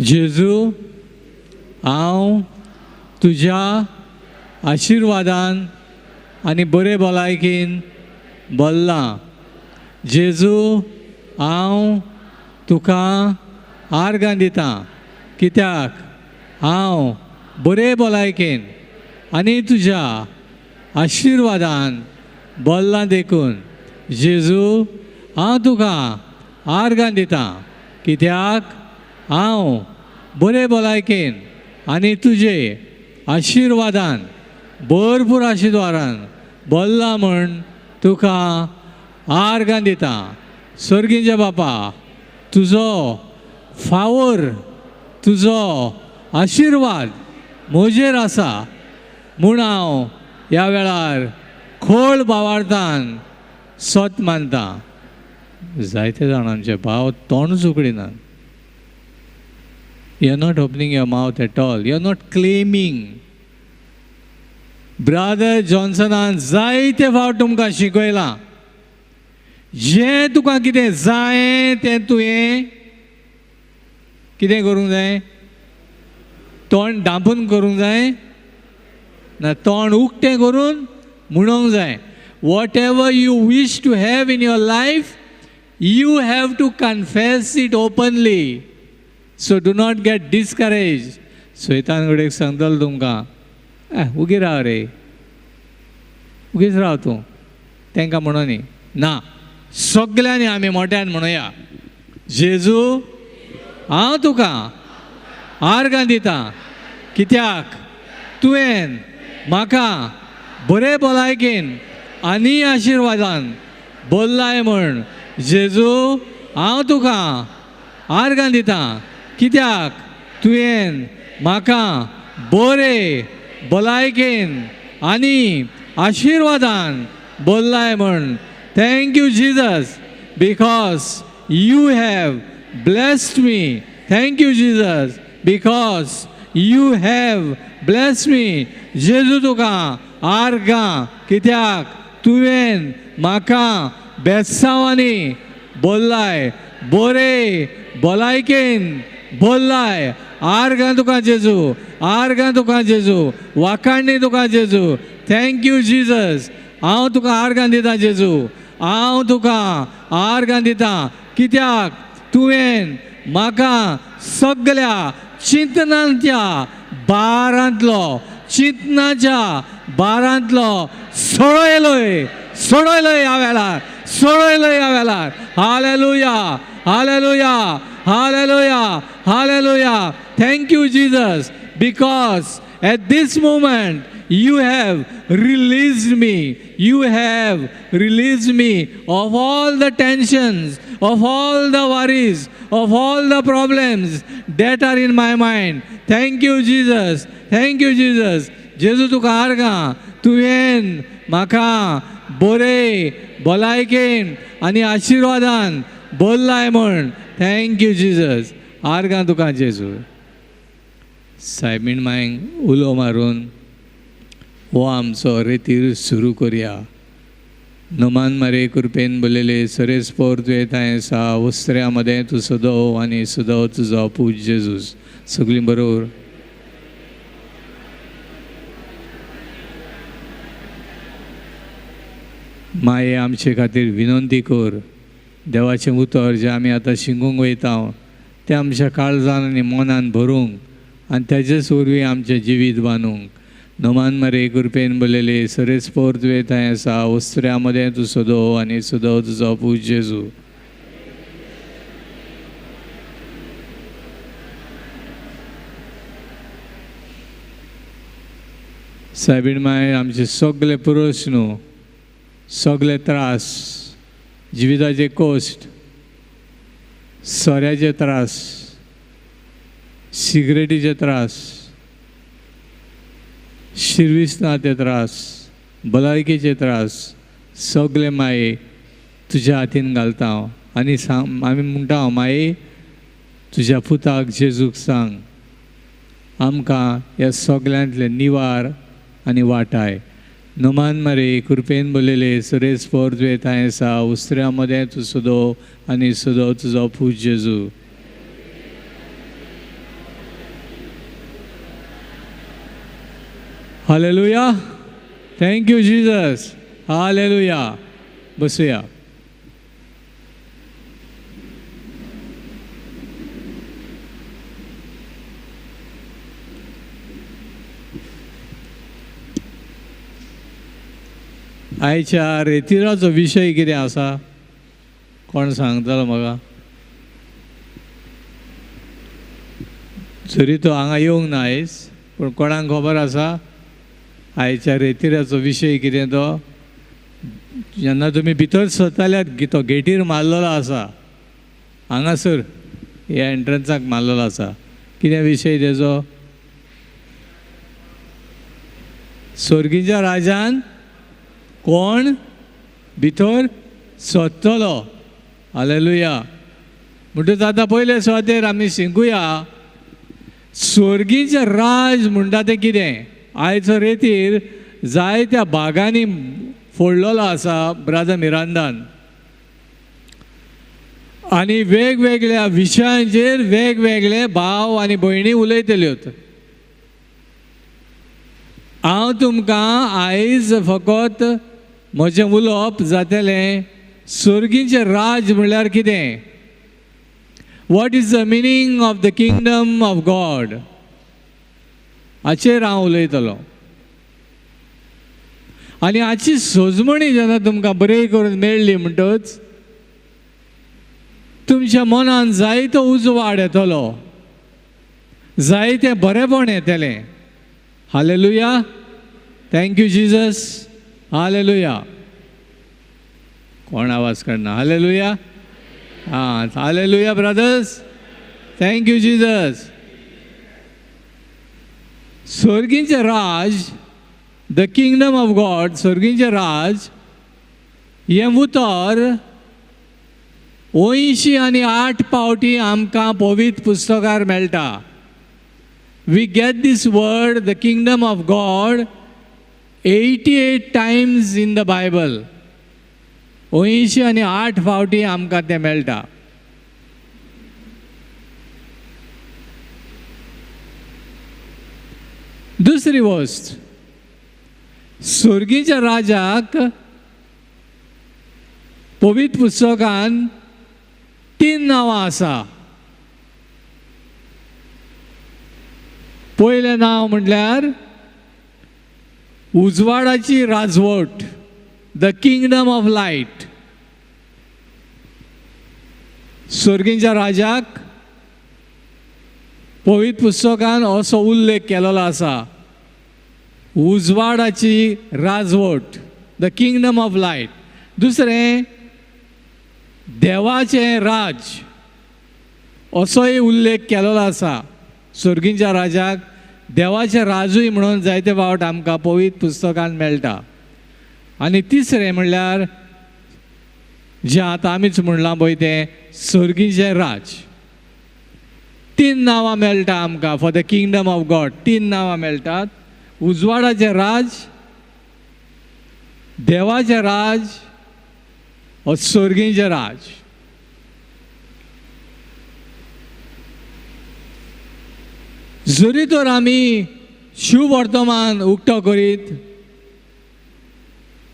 जेजू, हांव तुज्या आशिर्वादान आनी बरे भलायकेन भरलां. जेजू, हांव तुका आर्गां दितां, कित्याक हांव बरे भलायकेन आनी तुज्या आशिर्वादान भरलां देखून. जेजू, हांव तुका आर्गां दितां, कित्याक हांव बरे भलायकेन आनी तुजे आशिर्वादान भरपूर आशिर्वादान भरलां म्हूण तुका आर्गां दितां. सर्गीच्या बापा, तुजो फावोर, तुजो आशिर्वाद म्हजेर आसा म्हूण हांव ह्या वेळार खोल भावार्थान सत मानता. जायते जाणांचे भाव तोंड उगडिनात. You are not opening your mouth at all. You are not claiming. Brother जॉन्सनान जायते फावट तुमकां शिकयलां, जें तुका कितें जाय तें तुवें कितें करूंक जाय? तोंड धांपून करूंक जाय ना, तोंड उक्तें करून म्हणूंक जाय. Whatever you wish to have in your life, you have to confess it openly. So do not get discourage. सैतान कडेन सांगतलो तुमकां, उगी राव रे, उगीच राव तूं, तांकां म्हणून न्ही. ना, सगल्यांनी आमी मोट्यान म्हणुया, जेजू, हांव तुका आर्गां दितां, कित्याक तुवें म्हाका बरे भलायकेन आनी आशिर्वादान भरलाय म्हूण. जेजू, हांव तुका आर्गां दितां, कित्याक तुवें म्हाका बरे भलायकेन आनी आशिर्वादान भरलाय म्हूण. Thank you Jesus, because you have blessed me. Thank you Jesus, because you have blessed me. जेजू, तुका आर्गां, कित्याक तुवें म्हाका बेसांवांनी भरलाय, बरे भलायकेन भरलाय. आर्गां तुका जेजू, आर्गां तुका जेजू, वाखाणणी तुका जेजू. Thank you Jesus. हांव तुका आर्गां दितां जेजू, हांव तुका आर्गां दितां, कित्याक तुवें म्हाका सगल्या चिंतनाच्या भारांतलो, चिंतनाच्या भारांतलो सोडयलोय, सोडयलोय ह्या वेळार, सोडयलोय ह्या वेळार. Hallelujah, hallelujah, hallelujah, hallelujah. Thank you Jesus, because at this moment you have released me. You have released me of all the tensions, of all the worries, of all the problems that are in my mind. Thank you Jesus, thank you Jesus. जेजू, तुका आर्गां, तुवें म्हाका बरे भलायकेन आनी आशिर्वादान भरलाय म्हूण. Thank you Jesus. आर्गां तुका जेजू. सायबीण मांयक उलो मारून हो आमचो रेतीर सुरू करया. नमान मारे कृपेन बोललेले सरेस पोर तुवें थंय आसा, वस्त्र्या मदें तूं सदव आनी सदव तुजो पूत जेजूस. सगळीं बरोबर. माये आमचे खातीर विनंती कर. देवाचें उतर जें आमी आतां शिकूंक वयता तें आमच्या काळजान आनी मनान भरूंक आनी तेजेच वरवीं आमचें जिवीत बांदूंक. नमान मारे कृपेन बोललेले सरेस पोर तुवें थंय आसा, वस्त्र्या मदें तूं सदव आनी सदव तुजो पूत जेजू. सायबीण माय, आमचे सगळे प्रस्न, सगळे त्रास, जिविताचे कश्ट, सोऱ्याचे त्रास, सिगरेटीचे त्रास, शिरविसनाचे त्रास, भलायकेचे त्रास, सगळे माये तुज्या हातीन घालता हांव. आनी सांग, आमी म्हणटा हांव, माये तुज्या पुताक जेजूक सांग आमकां ह्या सगल्यांतले निवार आनी वाटाय. नमान मारे कृपेन बोललेले सरेस पोर तुवें थंय आसा, उस्त्र्या मदें तूं सदव आनी सदव तुजो पूत जेजू. Hallelujah, thank you Jesus, hallelujah. बसुया. आयच्या रेतिराचो विशय कितें आसा कोण सांगतलो म्हाका? जरी तो हांगा येवंक ना आयज, पूण कोणाक खबर आसा आयच्या रेतिराचो विशय कितें तो? जेन्ना तुमी भितर सरताल्यात तो गेटीर मारलेलो आसा, हांगासर ह्या एंट्रन्साक मारलेलो आसा. कितें विशय तेजो? स्वर्गीच्या राजान कोण भितर सोदतलो. हालेलुया. म्हणटकच आतां पयले सुवातेर आमी शिकूया स्वर्गीचें राज म्हणटा तें कितें. आयचो रेतीर जायत्या भागांनी फोडलेलो आसा ब्रादर मिरांदान, आनी वेगवेगळ्या विशयांचेर वेगवेगळे भाव आनी भयणी उलयतल्योत. हांव तुमकां आयज फकत म्हजें उलोवप जातलें स्वर्गीचें राज म्हणल्यार कितें, what is the meaning of the kingdom of God, हाचेर हांव उलयतलो. आनी हाची सोजमणी जेन्ना तुमकां बरी करून मेळ्ळी म्हणटच तुमच्या मनान जायतो उजवाड येतलो, जायतें बरेंपण येतलें. Hallelujah, thank you Jesus, hallelujah. कोण आवाज काडना? हालेलुया, हां, hallelujah brothers, thank you Jesus. स्वर्गीचें Raj, the kingdom of God, स्वर्गीचें राज हें उतर 88 पावटी आमकां पवित्र पुस्तकार मेळटा. We get this word, the kingdom of God, 88 times in the Bible. 88 फावटी आमकां तें मेळटा. दुसरी वस्त, स्वर्गीच्या राजाक पवित्र पुस्तकान 3 नांवां आसा. पयलें नांव म्हटल्यार उजवाडाची राजवट, the kingdom of light. स्वर्गीच्या राजाक पवित्र पुस्तकान असो उल्लेख केलेलो आसा, उजवाडाची राजवट, the kingdom of light. दुसरें, देवाचें राज, असोय उल्लेख केलेलो आसा. स्वर्गीच्या राजाक देवाचें राजूय म्हणून जायते फावट आमकां पवित्र पुस्तकान मेळटा. आनी तिसरें म्हणल्यार जें आतां आमीच म्हणलां पळय तें स्वर्गीचें राज. 3 नांवां मेळटा आमकां for the kingdom of God. 3 नांवां मेळटात, उजवाडाचें राज, देवाचें राज, स्वर्गीचें राज. जरी तर आमी शुभवर्तमान उक्तो करीत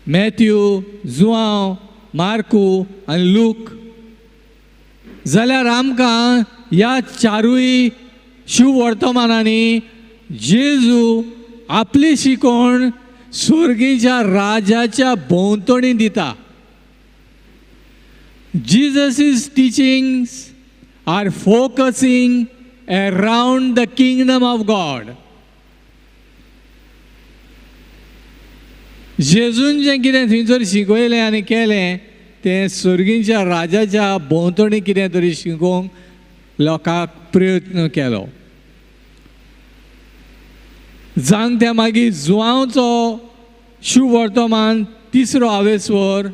मॅथ्यू, जुआंव, मार्कू आनी लूक, जाल्यार आमकां ह्या चारूय शुभवर्तमानांनी जेजू आपली शिकवण स्वर्गीच्या राजाच्या भोंवतणी दिता. Jesus' teachings are focusing around the kingdom of God. जेजून जें कितें थंयसर शिकयलें आनी केलें तें स्वर्गीच्या राजाच्या भोंवतणी कितें तरी शिकोवंक लोकांक प्रयत्न केलो. जावन त्या मागीर जुआंवचो शुभवर्तमान तिसरो आवेस्वर,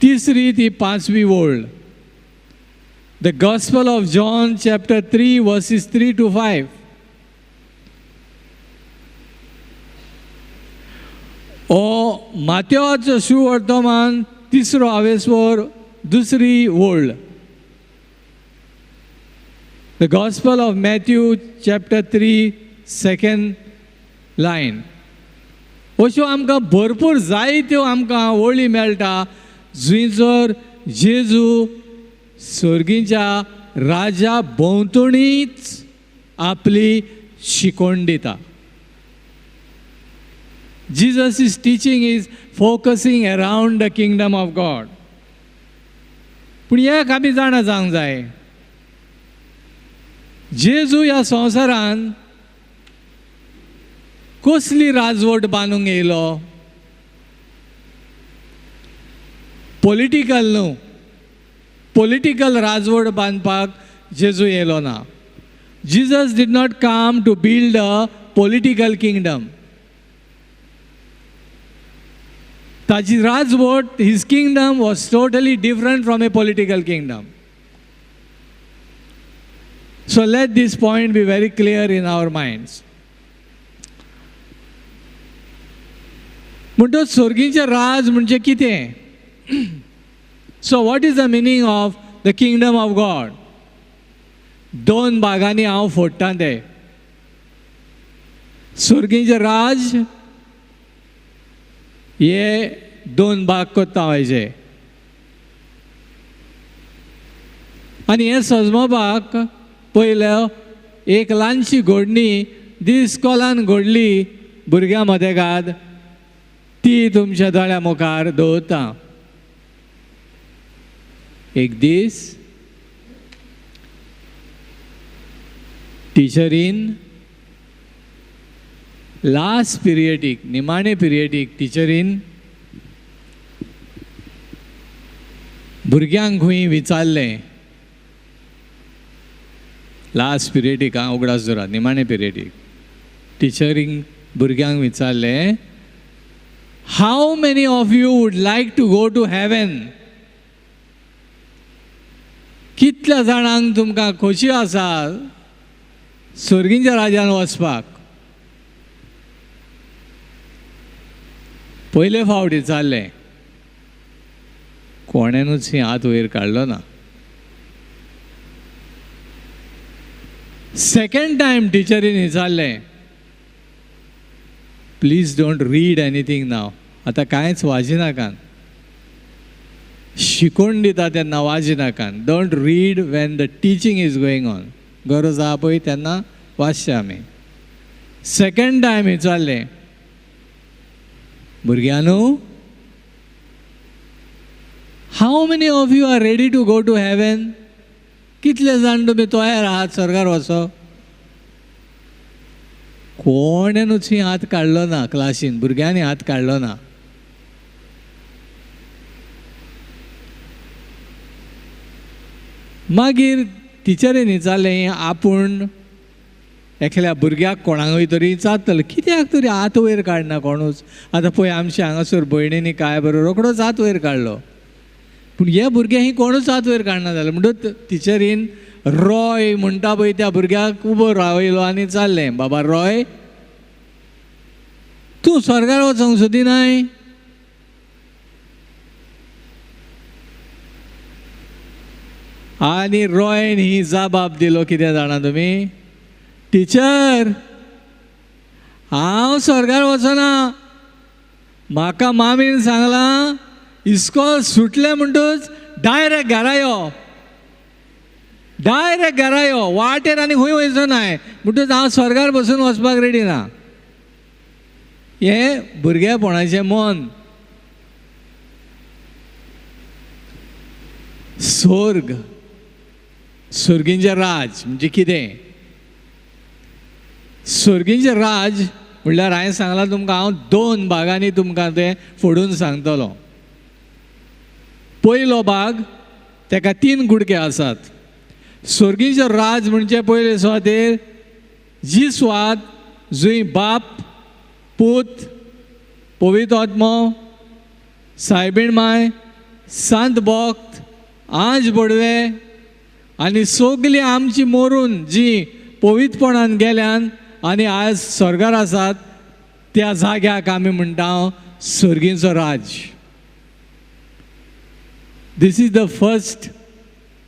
तिसरी ती पांचवी ओळ, the gospel of John chapter 3 verses 3 to 5. ओ मातेवाचो शुभवर्तमान तिसरो आवेस्वर, दुसरी ओळ, the gospel of Matthew chapter 3 second line. अश्यो आमकां भरपूर जायत्यो आमकां वळी मेळटा जंयसर जेजू सर्गीच्या राजा भोंवतणीच आपली शिकवण दिता. Jesus is teaching is focusing around the kingdom of God. पूण एक आमी जाणा जावंक जाय, जेजू ह्या संवसारान कसली राजवट बांदूंक येयलो? पॉलिटिकल न्हू, पॉलिटिकल राजवट बांदपाक जेजू येयलो ना. Jesus did not come to build a political kingdom. ताजी राजवट, his kingdom was totally different from a political kingdom. So let this point be very clear in our minds. म्हणटच सर्गीचें राज म्हणजे कितें? So what is the meaning of the kingdom of God? दोन भागांनी हांव फोडटा तें. सर्गीचें राज हे दोन भाग करता हाजे, आनी हें सजमोपाक पयलें एक ल्हानशी घडणी दी इस्कॉलान घडली भुरग्यां मदेगाद, ती तुमच्या दोळ्या मुखार दवरता. एक दीस टिचरीन लास्ट पिरियडीक, निमाणे पिरियडीक टिचरीन भुरग्यांक खंय विचारलें, लास्ट पिरियडीक आं, उगडास दवरात, निमाणे पिरियडीक टिचरीन भुरग्यांक विचारलें, how many of you would like to go to heaven? कितल्या जाणांक तुमकां खोशी आसा सर्गीच्या राज्यान वचपाक? पयले फावट विचारलें, कोणेनूच हात वयर काडलो ना. सेकंड टायम टिचरीन विचारलें, please don't read anything now, आतां कांयच वाजिनाकात, शिकोवन दिता तेन्ना वाजिनाकात, don't read when the teaching is going on, गरज आहा पळय तेन्ना वाचचें आमी. सेकंड टायम विचारलें, भुरग्यांनो, how many of you are ready to go to heaven? कितले जाण तुमी तयार आहात स्वर्गार वचो? कोणेनूच हात काडलो ना क्लासीन, भुरग्यांनी हात काडलो ना. मागीर टिचरीन विचारलें, आपूण एकल्या भुरग्याक कोणाकूय तरी विचारतलो, कित्याक तरी हात वयर काडना कोणूच. आतां पळय आमच्या हांगासर भयणींनी काय बरो रोखडोच हात वयर काडलो, पूण हे भुरगे ही कोणूच हात वयर काडना जालें. म्हणटच टिचरीन रॉय म्हणटा पळय त्या भुरग्याक उबो रावयलो आनी विचारलें, बाबा रॉय, तूं स्वर्गार वचोंक सोदिनाय? आनी रॉयन ही जबाब दिलो, कितें जाणा तुमी? टिचर, हांव स्वर्गार वचना, म्हाका मामीन सांगलां इस्कॉल सुटलें म्हणटच डायरेक्ट घरा यो, डायरेक्ट घरा यो, वाटेर आनी खंय वयचो नाय, म्हणटच हांव स्वर्गार बसून वचपाक रेडी ना. हें भुरगेपणाचें मन. स्वर्ग, सर्गींचें राज म्हणजे कितें? सर्गींचें राज म्हणल्यार हांवें सांगलां तुमकां, हांव दोन भागांनी तुमकां तें फोडून सांगतलो. पयलो भाग, तेका तीन कुडके आसात. सर्गींचें राज म्हणजे पयले सुवातेर जी सुवात जंय बाप, पूत, पवित्र आत्मो, सायबीण माय, सांत भक्त, आंज बडवे आनी सगळीं आमची मरून जी पवित्रपणान गेल्यान आनी आयज स्वर्गार आसात त्या जाग्याक आमी म्हणटा सर्गींचो राज. This is the first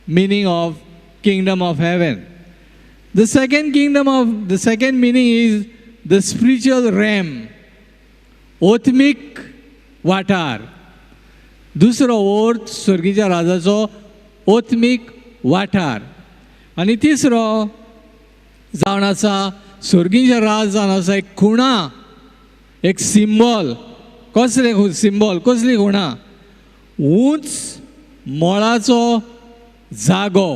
meaning of kingdom of heaven. The second kingdom of the second meaning is the spiritual realm, ओत्मीक वाठार. दुसरो अर्थ स्वर्गीच्या राजाचो ओत्मीक वाठार. आनी तिसरो जावन आसा स्वर्गीचे राज जावन आसा एक खुणा, एक सिंबॉल. कसलें सिंबॉल, कसली खुणा? उंच मळाचो जागो,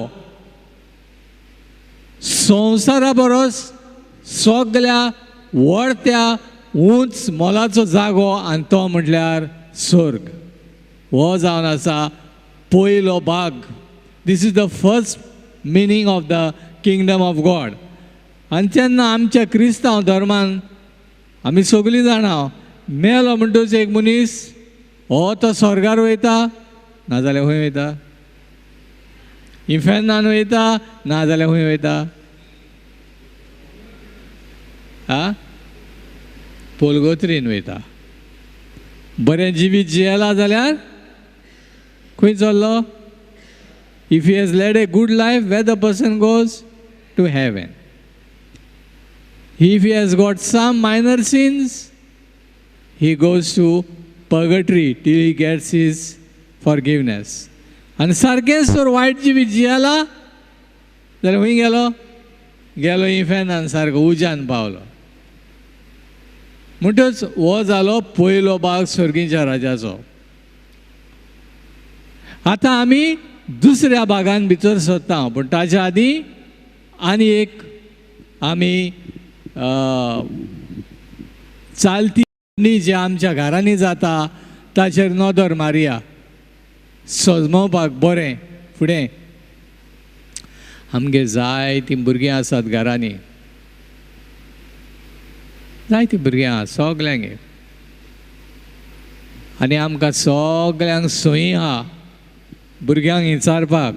संवसारा बरोस सगल्या व्हडत्या उंच मोलाचो जागो, आनी तो म्हटल्यार स्वर्ग. हो जावन आसा पयलो भाग. This is the first meaning of the kingdom of God. आनी तेन्ना आमच्या क्रिस्तांव धर्मान आमी सगळीं जाणां, मेलो म्हणटकच एक मनीस हो तो स्वर्गार वयता, नाजाल्यार खंय वयता? इन्फेर्नान वयता, नाजाल्यार खंय वयता? आ, पोलगोत्रीन वयता. बरें जिवीत जियेला जाल्यार खंय चल्लो? If he has led a good life, where the person goes? To heaven. If he has got some minor sins, he goes to purgatory till he gets his forgiveness. आनी सारकेंच तर वायट जिवीत जियेला जाल्यार खंय गेलो? गेलो इन्फेर्नान, सारको उज्यान पावलो. म्हणटच हो जालो पयलो भाग स्वर्गीच्या राजाचो. आतां आमी दुसऱ्या भागान भितर सरता, पूण ताच्या आदीं आनी एक आमी चालती जी आमच्या घरांनी जाता ताचेर नदर मारया, सजमोवपाक बरें. फुडें आमगे जायतीं भुरगीं आसात घरांनी, जायतीं भुरगीं आसा सगल्यांगेर, आनी आमकां सगल्यांक संय आहा भुरग्यांक विचारपाक,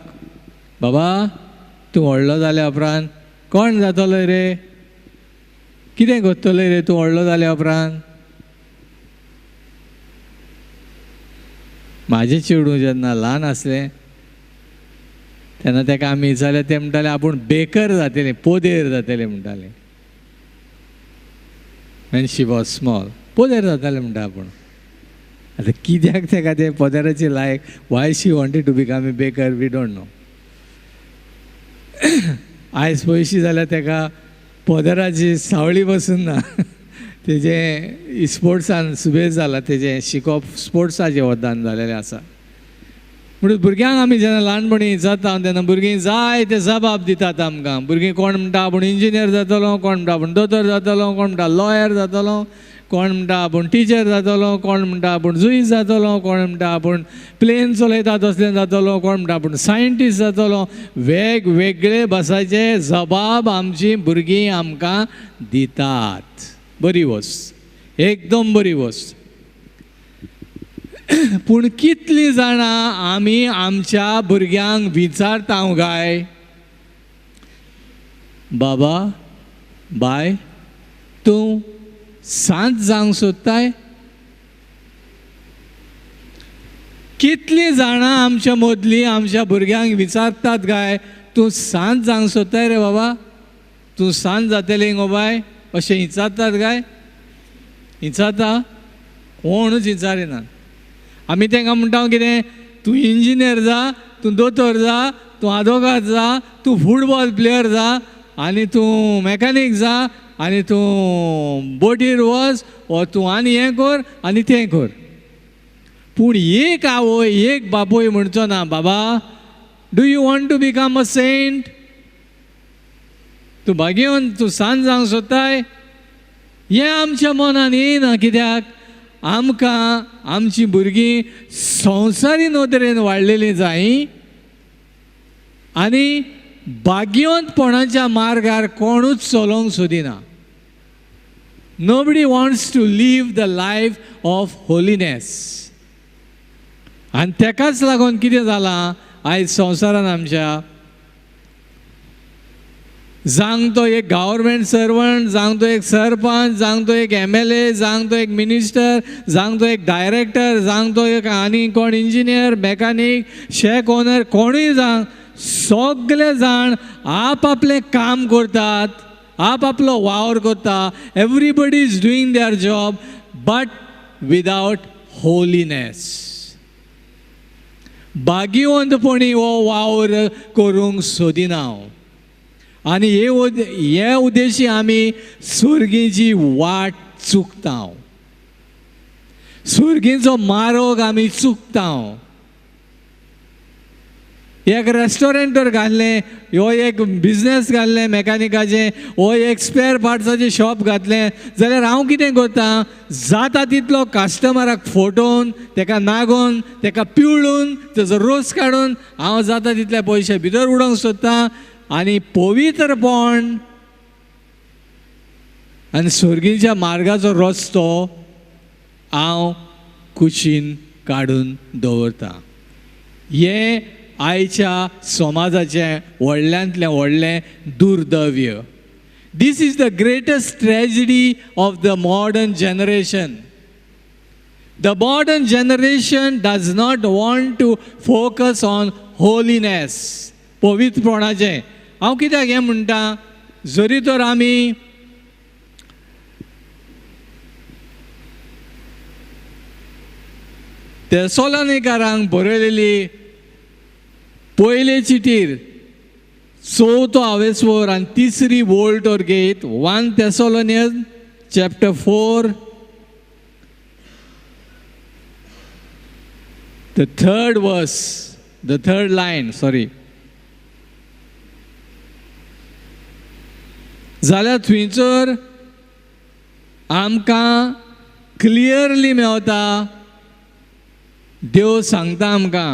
बाबा तूं व्हडलो जाल्या उपरांत कोण जातलो रे, कितें करतलो रे तूं व्हडलो जाल्या उपरांत? म्हाजें चेडूं जेन्ना ल्हान आसलें तेन्ना ताका आमी विचारलें, तें म्हणटालें आपूण बेकर जातलें, पोदेर जातलें म्हणटालें. When she was small, पोदेर जातालें म्हणटा आपूण. आतां कित्याक ताका तें पोदेराची लायक, why she wanted to become a baker we don't know. आयज पयशी जाल्यार ताका पोदेराची सावळी बसून ना. तेजें स्पोर्ट्सान सुबेज जाला, तेजें शिकोवप स्पोर्ट्साचें वरदान जालेलें आसा. म्हणून भुरग्यांक आमी जेन्ना ल्हानपणी विचारता तेन्ना भुरगीं जाय ते जबाब दितात आमकां. भुरगीं कोण म्हणटा आपूण इंजिनियर जातलो, कोण म्हणटा आपूण दोतोर जातलो, कोण म्हणटा लॉयर जातलो, कोण म्हणटा आपूण टिचर जातलो, कोण म्हणटा आपूण जुईज जातलो, कोण म्हणटा आपूण प्लेन चलयता तसलें जातलो, कोण म्हणटा आपूण सायंटिस्ट जातलो. वेगवेगळे भासाचे जबाब आमची भुरगीं आमकां दितात. बरी वस्त, एकदम बरी वस्त. पूण कितलीं जाणां आमी आमच्या भुरग्यांक विचारता काय, बाबा बाय तूं सांत जावंक सोदताय? कितलीं जाणां आमच्या मदलीं आमच्या भुरग्यांक विचारतात काय, तूं सांत जावंक सोदताय रे बाबा, तूं सांत जातलें गो बाय, अशें विचारतात काय? विचारता? कोणूच विचारिना. आमी तांकां म्हणटा कितें, तूं इंजिनियर जा, तूं दोतोर जा, तूं आदोगाद जा, तूं फुटबॉल प्लेयर जा, आनी तूं मॅकानीक जा, आनी तूं बोटीर वच, वो तूं आनी हें कर आनी तें कर. पूण एक आवय एक बापूय म्हणचो ना, बाबा do you want to become a saint? तूं भाग्यवंत, तूं सांत जावंक सोदताय? हें आमच्या मनान येना. कित्याक? आमकां आमचीं भुरगीं संवसारी नदरेन वाडलेलीं जाय आनी भाग्यवंतपणाच्या मार्गार कोणूच चलोवंक सोदिना. Nobody wants to live the life of holiness. आनी तेकाच लागून कितें जालां आयज संवसारान आमच्या, जावं तो एक गव्हर्मेंट सर्वंट, जावं तो एक सरपंच, जावं तो एक MLA, जावं तो एक मिनिस्टर, जावं तो एक डायरेक्टर, जावं तो एक आनी कोण इंजिनियर, मॅकानीक, शॅक ओनर, कोणूय जावं, सगळे जाण आपआपलें काम करतात, आपआपलो वावर करता. Everybody is doing their job but without holiness. भाग्यवंतपणी हो वावर करूंक सोदिना. आनी हे उद्देशी आमी सुर्गीची वाट चुकता, सुर्गीचो मार्ग आमी चुकता. एक रेस्टॉरंट तर घातलें, हो एक बिजनेस घातलें मॅकानिकाचें, हो एक स्पेर पार्ट्साचें शॉप घातलें जाल्यार हांव कितें करता, जाता तितलो कस्टमराक फटोवन, तेका नागोवन, तेका पिळून, तेजो रोस काडून हांव जाता तितले पयशे भितर उडोवंक सोदता. आनी पवित्रपण आनी सर्गीच्या मार्गाचो रस्तो हांव कुशीन काडून दवरता. हें आयच्या समाजाचें व्हडल्यांतलें व्हडलें दुर्दैव. This is the greatest tragedy of the modern generation. The modern generation does not want to focus on holiness, पवित्रपणाचें. हांव कित्याक हें म्हणटा, जरी तर आमी तेसोलानिकारांक बरयलेली पयले चिटीर चवथो आवेस्वर आनी तिसरी वोल्ड तर घेत, 1 Thessalonians chapter 4 the third verse, the third line, sorry. जाल्यार थंयसर आमकां क्लियरली मेवता, देव सांगता आमकां,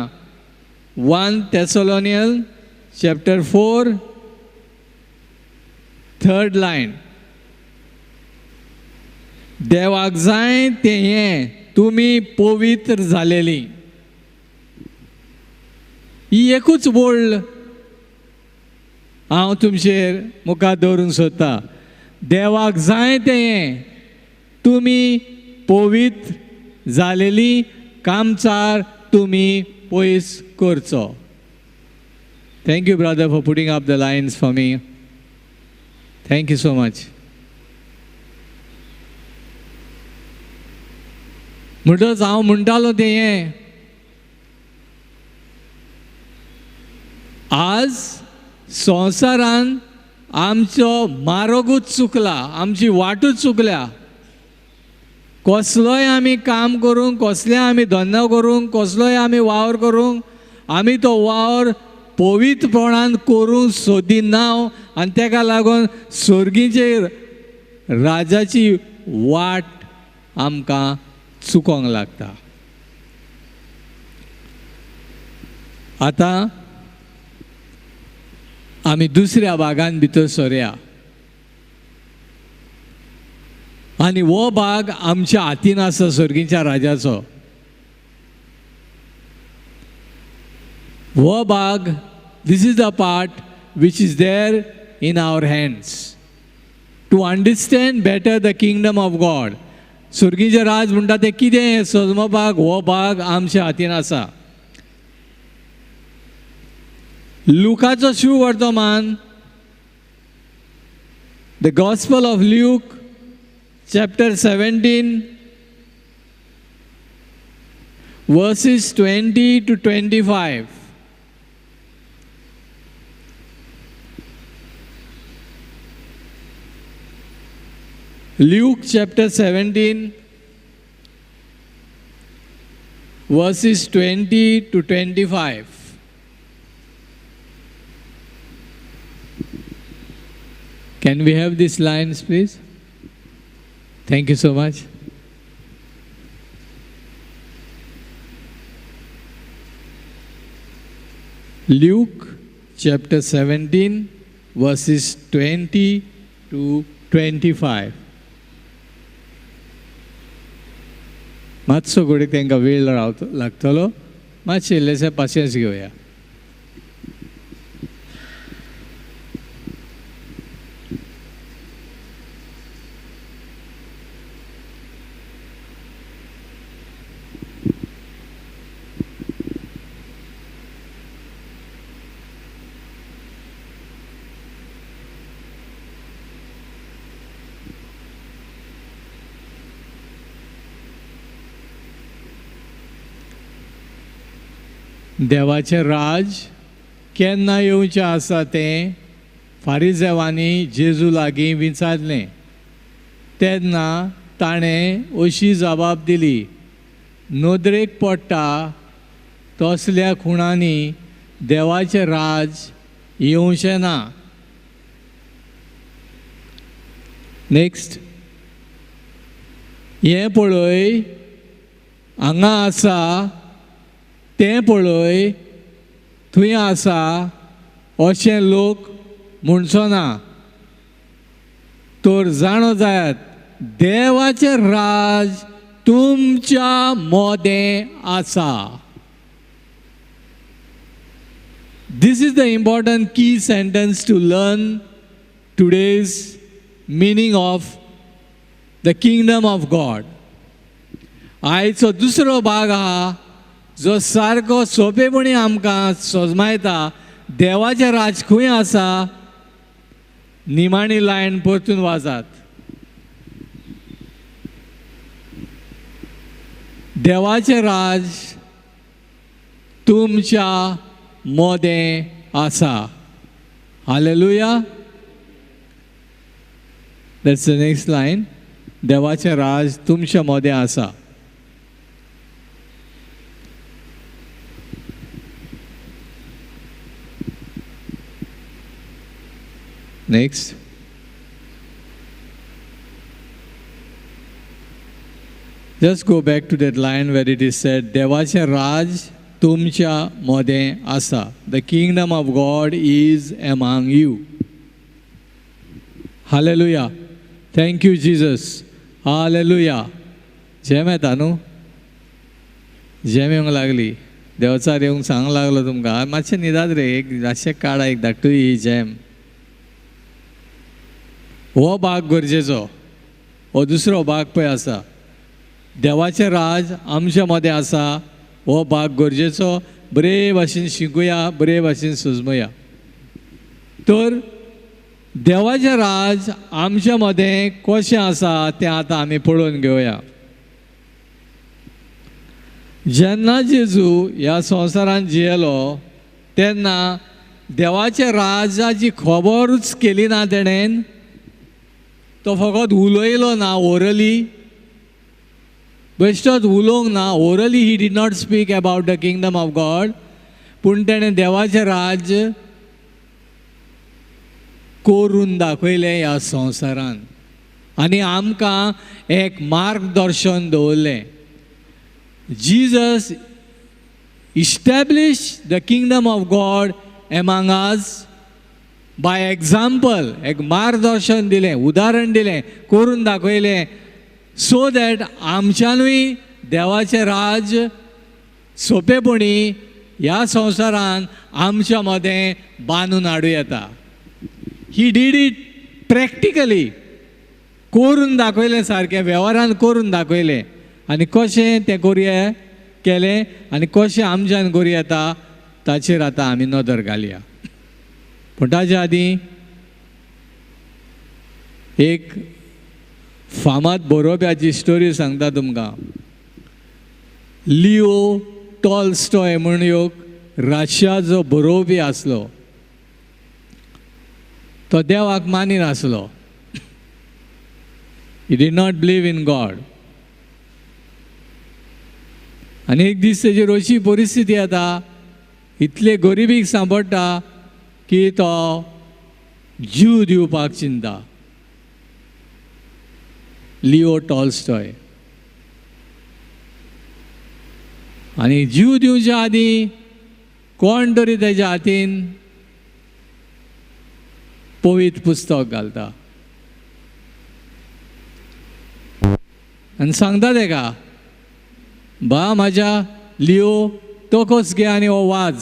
1 Thessalonians chapter 4 third line, देवाक जाय तें हें, तुमी पवित्र जालेली. ही एकूच वोल्ड हांव तुमचेर मुखार दवरूंक सोदता. देवाक जाय तें हें, तुमी पवित्र जालेली, कामचार तुमी पयस करचो. Thank you brother for putting up the lines for me. Thank you so much. म्हणटच हांव म्हणटालो तें हें, आज संवसारान आमचो मार्गूच चुकला, आमची वाटूच चुकल्या. कसलोय आमी काम करूंक, कसलेय आमी धंदो करूंक, कसलोय आमी वावर करूंक, आमी तो वावर पवित्रपणान करूंक सोदिना. आनी तेका लागून सर्गीचेर राजाची वाट आमकां चुकोंक लागता. आतां आमी दुसऱ्या भागान भितर सरया आनी हो भाग आमच्या हातीन आसा, सर्गीच्या राजाचो हो भाग. This is the part which is there in our hands to understand better the kingdom of God. सर्गीचें राज म्हणटा तें कितें समजपाक हो भाग आमच्या हातीन आसा. लुकाचो शुभवर्तमान, the gospel of Luke chapter 17 verses 20 to 25. Luke chapter 17 verses 20 to 25. Can we have these lines, please? Thank you so much. Luke chapter 17 verses 20 to 25. मातसो घडये तांकां वेळ लागतलो, मातशें इल्लेशें पासियेंस घेवया. देवाचें राज केन्ना येवचें आसा तें फारिजेवांनी जेजू लागीं विचारलें. तेन्ना ताणें अशी जबाब दिली, नदरेक पडटा तसल्या खुणांनी देवाचें राज येवचें ना. नेक्स्ट. हें पळय हांगा आसा, तें पळय थंय आसा अशें लोक म्हणचो ना, तर जाणो जायात देवाचें राज तुमच्या मोदें आसा. This is the important key sentence to learn today's meaning of the kingdom of God. आयचो दुसरो भाग आहा जो सारको सोंपेपणी आमकां सजमायता देवाचें राज खंय आसा. निमाणी लायन परतून वाजात. देवाचें राज तुमच्या मोदें आसा. Hallelujah. That's the next line. देवाचें राज तुमच्या मोदें आसा. Next. Just go back to that line where it is said, देवाचें राज तुमच्या मोदें आसा. The kingdom of God is among you. Hallelujah. Thank you, Jesus. Hallelujah. जेम येता न्हू, जेम येवंक लागली. देवचार येवंक सांगूंक लागलो तुमकां, मातशें न्हिदात रे, एक मातशें काडा, एक धाडटूय ही जेम. हो भाग गरजेचो. हो दुसरो भाग पळय आसा, देवाचें राज आमच्या मदें आसा. हो भाग गरजेचो. बरे भाशेन शिकूया, बरे भाशेन सजमुया. तर देवाचें राज आमच्या मदें कशें आसा तें आतां आमी पळोवन घेवया. जेन्ना जेजू ह्या संवसारांत जियेलो तेन्ना देवाच्या राजाची खबरूच केली ना तेणेन. तो फकत उलयलो ना, ओरली बेश्टोच उलोवंक ना. Orally he did not speak about the kingdom of God. पूण तेणें देवाचें राज्य करून दाखयलें ह्या संवसारान आनी आमकां एक मार्गदर्शन दवरलें. Jesus establish the kingdom of God among us by example. एक मार्गदर्शन दिलें, उदाहरण दिलें, करून दाखयलें, सो that आमच्यानूय देवाचें राज्य सोंपेपणी ह्या संवसारान आमच्या मदें बांदून हाडूं येता. He did it practically. करून दाखयलें, सारकें वेव्हारान करून दाखयलें. आनी कशें तें करुया केलें आनी कशें आमच्यान करूं येता ताचेर आतां आमी नदर घालया. पूण ताच्या आदीं एक फामाद बरोवप्याची स्टोरी सांगता तुमकां. लिओ टॉलस्टॉय म्हूण एक रशियाचो बरोवपी आसलो. तो देवाक मानिनासलो. He did not believe in God. आनी एक दीस तेजेर अशी परिस्थिती येता, इतले गरिबीक सांपडटा की तो जीव दिवपाक चिंता. Leo Tolstoy. आनी जीव दिवच्या आदीं कोण तरी तेज्या हातीन पवित्र पुस्तक घालता आनी सांगता तेका, बा म्हाज्या लिओ तोकोस घे आनी हो वाज.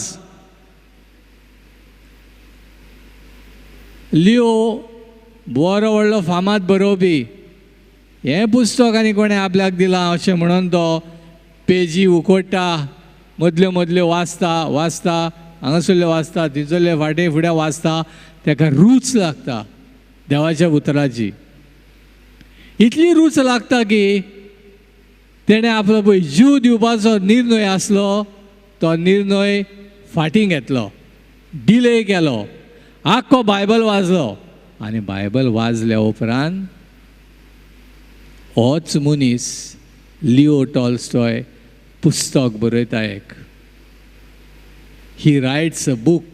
लिओ बरो व्हडलो फामाद बरोवपी. हें पुस्तक आनी कोणें आपल्याक दिलां अशें म्हणून तो पेजी उखडटा, मदल्यो मदल्यो वाचता वाचता, हांगासरल्यो वाचता, थंयसरल्यो फाटीं फुडें वाचता. ताका रूच लागता देवाच्या उतराची. इतली रूच लागता की तेणें आपलो पळय जीव दिवपाचो निर्णय आसलो तो निर्णय फाटीं घेतलो, डिले केलो, आख्खो बायबल वाजलो. आनी बायबल वाजल्या उपरांत होच मनीस लिओ टॉलस्टॉय पुस्तक बरयता एक. ही रायट्स अ बूक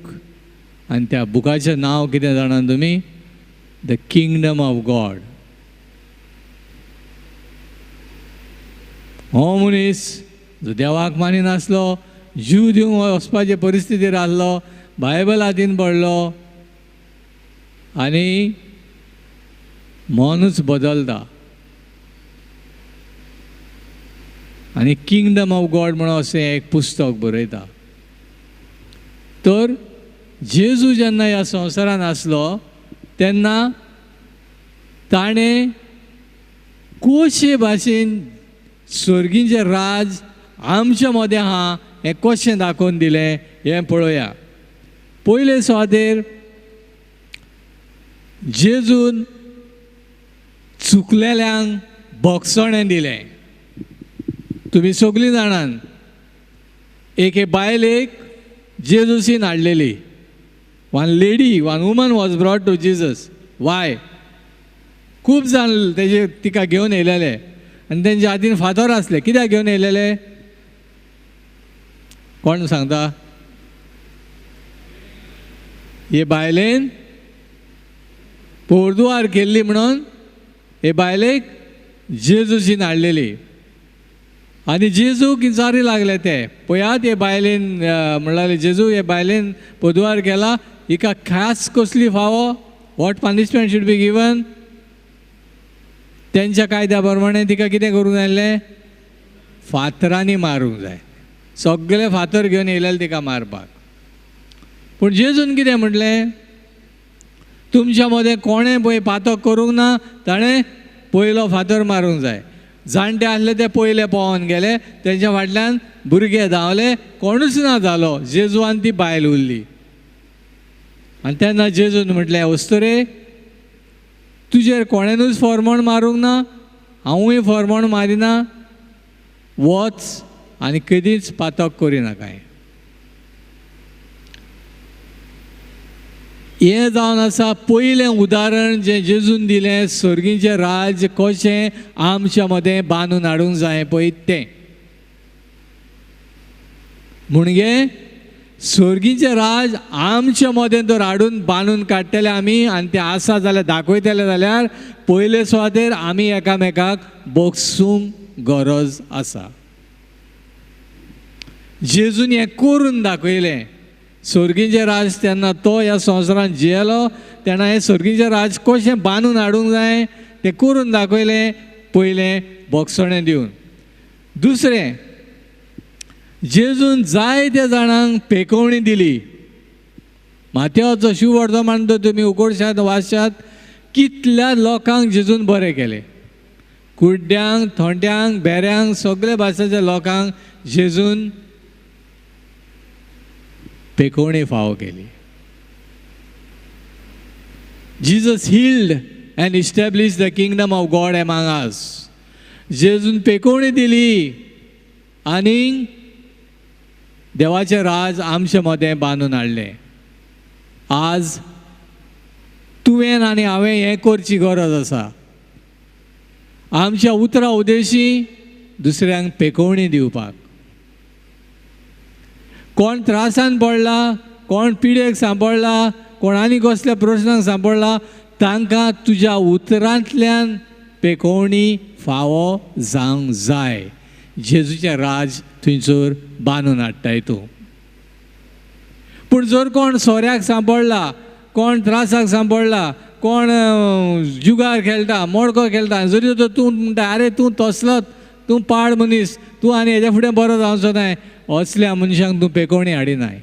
आनी त्या बुकाचें नांव कितें जाणा तुमी? The kingdom of God. हो मनीस जो देवाक मानिनासलो, जीव दिवंक वचपाचे परिस्थितीर आसलो, बायबल हातीन पडलो आनी मनूच बदलता आनी किंगडम ऑफ गॉड म्हणून अशें एक पुस्तक बरयता. तर जेजू जेन्ना ह्या संवसारांत आसलो तेन्ना ताणें कशे भाशेन स्वर्गीचें राज आमच्या मदें आहा हें कशें दाखोवन दिलें हें पळोवया. पयले सुवातेर जेजून चुकलेल्यांक भोगसणें दिलें. तुमी सगळीं जाणान एके बायलेक जेजूसीन हाडलेली. One lady, one woman was brought to Jesus. Why? खूब जाण तेजे तिका घेवन येयलेले आनी तेंच्या हातीन फातर आसले. कित्याक घेवन येयलेले कोण सांगता? हे बायलेन पोरदुवार केल्ली म्हणून हे बायलेक जेजूसीन हाडलेली. आनी जेजू किंचारी लागले ते पळयात हे बायलेन म्हणलें जेजू हे बायलेन पोदुवार केला, हिका खास कसली फावो? What punishment should be given? तेंच्या कायद्या प्रमाणे तिका कितें करूंक जाय आसलें? फातरांनी मारूंक जाय. सगळे फातर घेवन येयलेले तिका मारपाक. पूण जेजून कितें म्हटलें? तुमच्या मदें कोणें पळय पातक करूंक ना ताणें पयलो फातर मारूंक जाय. जाणटे आसले ते पयले पोवन गेले, तेंच्या फाटल्यान भुरगे धांवले, कोणूच ना जालो. जेजू आनी ती बायल उरली. आनी तेन्ना जेजून म्हटलें, अस्तुरे तुजेर कोणेनूच फॉर्मोण मारूंक ना, हांवूय फॉर्मोण मारिना, वच आनी केदींच पातक करिनाकाय. हें जावन आसा पयलें उदाहरण जें जेजून दिलें स्वर्गीचें राज्य कशें आमच्या मदें बांदून हाडूंक जाय पळय तें. म्हणजे स्वर्गीचें राज आमच्या मदें तर हाडून बांदून काडटले आमी आनी तें आसा जाल्यार दाखयतले जाल्यार पयले सुवातेर आमी एकामेकाक बोगसूंक गरज आसा. जेजून हें करून दाखयलें. स्वर्गीचें राज तेन्ना तो ह्या संवसारांत जियेलो तेन्ना हें स्वर्गीचें राज कशें बांदून हाडूंक जाय तें करून दाखयलें. पयलें बोगसणें दिवन. दुसरें, जेजून जायत्या जाणांक पेकोवणी दिली. माथ्याचो शिववर्धमान तर तुमी उकोडशात वाचशात, कितल्या लोकांक जेजून बरें केलें. कुड्ड्यांक, थोंट्यांक, बेऱ्यांक, सगळे भाशेच्या लोकांक जेजून पेकोवणी फावो केली. Jesus healed and establish the kingdom of God among us. जेजून पेकोवणी दिली आनी देवाचें राज आमचे मदें बांदून हाडलें. आज तुवें आनी हांवें हें करची गरज आसा. आमच्या उतरां उदेशी दुसऱ्यांक पेकोवणी दिवपाक. कोण त्रासान पडला, कोण पिडेक सांपडला, कोण आनी कसल्या प्रश्नांक सांपडला, तांकां तुज्या उतरांतल्यान पेकोवणी फावो जावंक जाय. जेजूचें राज थंयसर बांदून हाडटाय तूं. पूण जर कोण सोऱ्याक सांपडला, कोण त्रासाक सांपडला, कोण जुगार खेळटा, मडको खेळटा, जरी तर तूं म्हणटा आरे तूं तसलोच, तूं पाड मनीस, तूं आनी हेज्या फुडें बरो जावचो नाय, असल्या मनशांक तूं पेकोवणी हाडिनाय.